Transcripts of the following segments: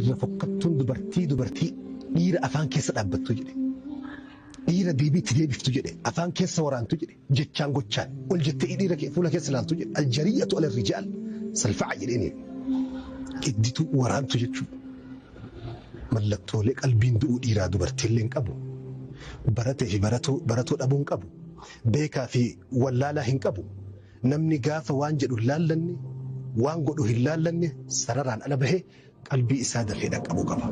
Irra fokkattuun dubartii dubartii dhiira afaan keessa dhaabbattu jedhe. Dhiira deebii itti deebiftu jedhe. Afaan keessa waraantu jedhe. Jechaan gochaan ol jettee dhiira fuula keessa ilaaltu jedhe. Aljariyyatu ala rijaal salfa'a jedheeni. Idditu waraantu jechuudha. Mallattoolee qalbiin du'uu dhiiraa dubartiillee hin qabu. Baratee fi baratuu dhabuu hin qabu. Beekaa fi wallaalaa hin qabu. Namni gaafa waan jedhu hin laallanne, waan godhu hin laallanne sararaan ala bahee qalbii isaa dafee dhaqqabuu qaba.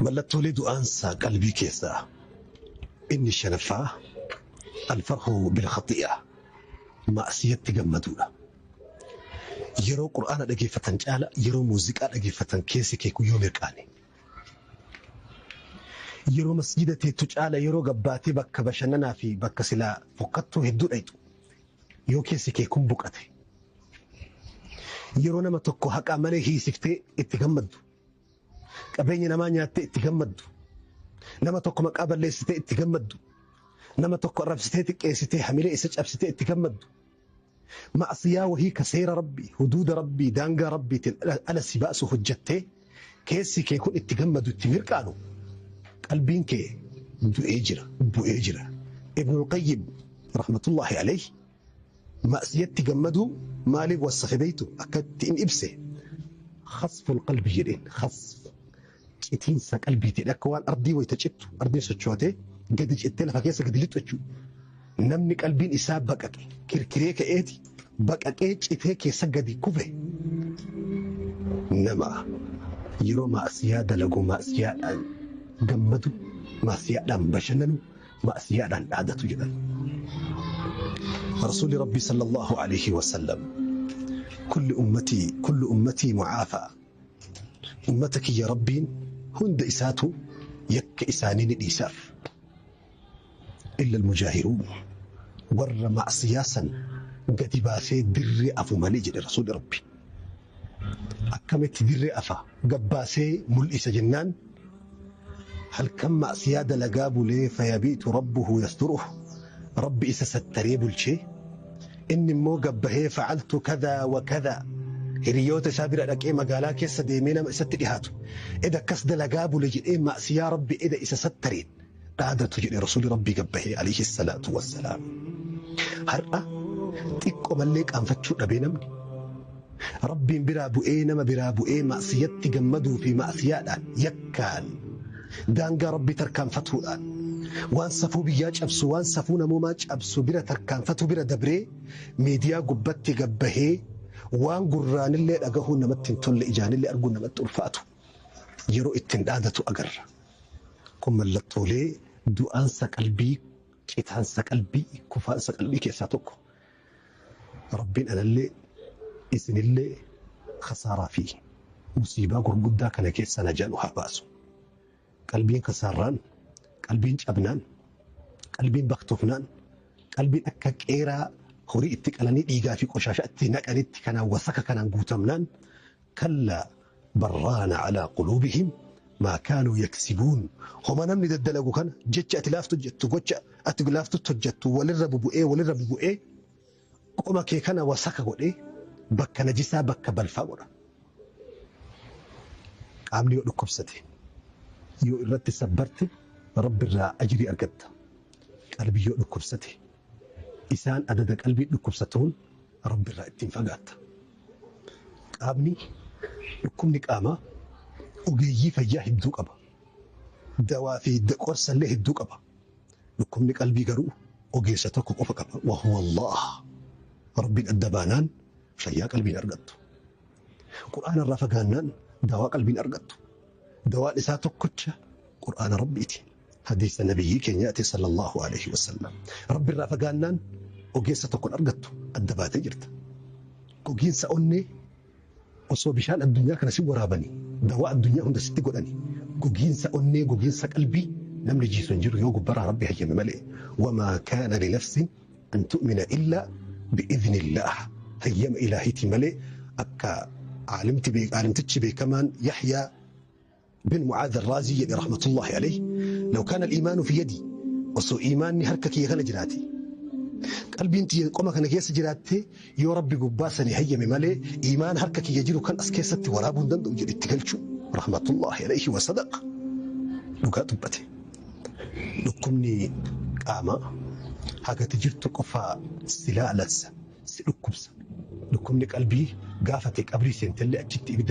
Mallattoolee du'aansaa qalbii keessaa inni shanaffaa alfarhu bilkhaxi'a ma'asiyatti gammaduudha. Yeroo Qur'aana dhageeffatan caala yeroo muuziqaa dhageeffatan keessi kee kun yoo mirqaane. Yeroo masjida teettu caala yeroo gabbaatee bakka bashannanaa fi bakka silaa fokkattuu hedduu dhayxu yoo keessi kee kun buqate. Yeroo nama tokko haqaa malee hiisiftee itti gammaddu. Qabeenya namaa nyaattee itti gammaddu. Nama tokko maqaa balleessitee itti gammaddu. Nama tokko arrabsitee xiqqeessitee hamilee isa cabsitee itti gammaddu. Ma'asiyaa wahii ka seera Rabbii, huduuda Rabbii, daangaa Rabbiitiin ala si baasu hojjattee keessi kee kun itti gammadu itti mirqaanu qalbiin kee du'ee jira, bu'ee jira. Ibnul Qayyim rahmatullahi alayhi ma'asiyatti gammaduu maaliif wasafe beektu akka itti in ibse khasful qalbi jedheen khasf citiinsa qalbiitiin akka waan ardii wayita cittu ardiin sochootee gadi cittee lafa keessa gadi lixxu jechuudha. Namni qalbiin isaa baqaqe kirkiree ka'eeti baqaqee citee keessa gadi kufe nama yeroo ma'asiyaa dalagu ma'asiyaadhaan gammadu ma'asiyaadhaan bashannanu ma'asiyaadhaan dhaadatu jedhan. Rasuulli Rabbi sallallahu alayhi wa sallam kulli ummatii kullu ummatii mu'aafaa ummata kiyya Rabbiin hunda isaatu yakka isaanii ni dhiisaaf. Illa almujaahiruun warra ma'asiyaa san gadi baasee dirree afu malee jedhe Rasuulli Rabbi. Akkamitti dirree afa gabbaasee mul'isa jennaan halkan ma'asiyaa dalagaa bulee fayabiitu rabbuhu yasturuhu Rabbi isa sattaree bulchee inni immoo gabbahee facaltu kadaa wa kadaa hiriyoota isaa bira dhaqee magaalaa keessa deemee nama isatti dhihaatu eda akkas dalagaa bule jedhee ma'asiyaa Rabbi eda isa sattareen dhaadatu jedhe Rasuulli Rabbii gabbahee alayhi salaatu wassalaam. Har'a xiqqoo mallee qaanfachuu dhabee namni Rabbiin biraa bu'ee nama biraa bu'ee ma'asiyatti gammaduu fi ma'asiyaadhaan yakkaan daangaa Rabbii tarkaanfatuudhaan waan safuu biyyaa cabsu waan safuu namoomaa cabsu bira tarkaanfatuu bira dabree miidiyaa gubbatti gabbahee waan gurraanillee dhagahuun namatti hin tolle ijaanillee arguun namatti ulfaatu yeroo ittiin dhaadatu agarra. Kun mallattoolee du'aansa qalbii, citaansa qalbii, kufaansa qalbii keessaa tokko. Rabbiin anallee isinillee khasaaraa fi musiibaa gurguddaa kana keessaa najaa nu haa baasu. Qalbiin kasaarraan, qalbiin cabnaan, qalbiin baktoofnaan, qalbiin akka qeeraa horii itti qalanii dhiigaa fi qoshaasha itti naqanitti kanaan wasaka kanaan guutamnaan kallaa barraana alaa quluubihim maa kaanuu yaksibuun. Homa namni daddalagu kana jecha ati laaftu hojjettu gocha ati laaftutti hojjettu walirra bubu'ee walirra bubu'ee qoma kee kana wasaka godhee bakka najisaa bakka balfaa godha. Qaamni yoo dhukkubsate yoo irratti sabbarte Rabbi irraa ajrii argatta. Qalbii yoo dhukkubsate isaan adada qalbii dhukkubsatuun Rabbi irraa ittiin fagaatta. Qaamni dhukkubni qaamaa ogeeyyii fayyaa hedduu qaba. Dawaa fi qorsa illee hedduu qaba. Dhukkubni qalbii garuu ogeessa tokko qofa qaba. Wa huwa Allah. Rabbiin adda baanaan fayyaa qalbiin argattu. Qur'aana irraa fagaannaan dawaa qalbiin argattu. Dawaan isaa tokkocha Qur'aana Rabbiiti. Hadiisa nabiyyii keenyaati sallallahu alaihi wasallam. Rabbi irraa fagaannaan ogeessa tokkon argattu adda baatee jirta. Gogiinsa onnee osoo bishaan addunyaa kana si waraabanii dawaa addunyaa hunda sitti godhanii gogiinsa onnee gogiinsa qalbii namni jiisu hin jiru yoo gubbarraa Rabbi hayyame malee. Wamaa kaana linafsin an tu'mina illaa bi'idhnillaah hayyama ilaahiitii malee akka aalimtichi beekamaan Yaxyaa bin Mucaadh Arraazii jedhe rahmatullahi alayhi law kaana al-iimaanu fi yadii osoo iimaanni harka kiyya kana jiraate qalbiin tiyya qoma kana keessa jiraatte yoo Rabbi gubbaa sanii hayyame malee iimaan harka kiyya jiru kan as keessatti waraabuu hin danda'u jedhe itti galchuu. Rahmatullahi alayhi wa sadaqa. Dhugaa dubbate. Dhukkubni qaamaa hagati jirtu qofaa si laalansa, si dhukkubsa. Dhukkubni qalbii gaafate qabrii seentellee achitti ibidda.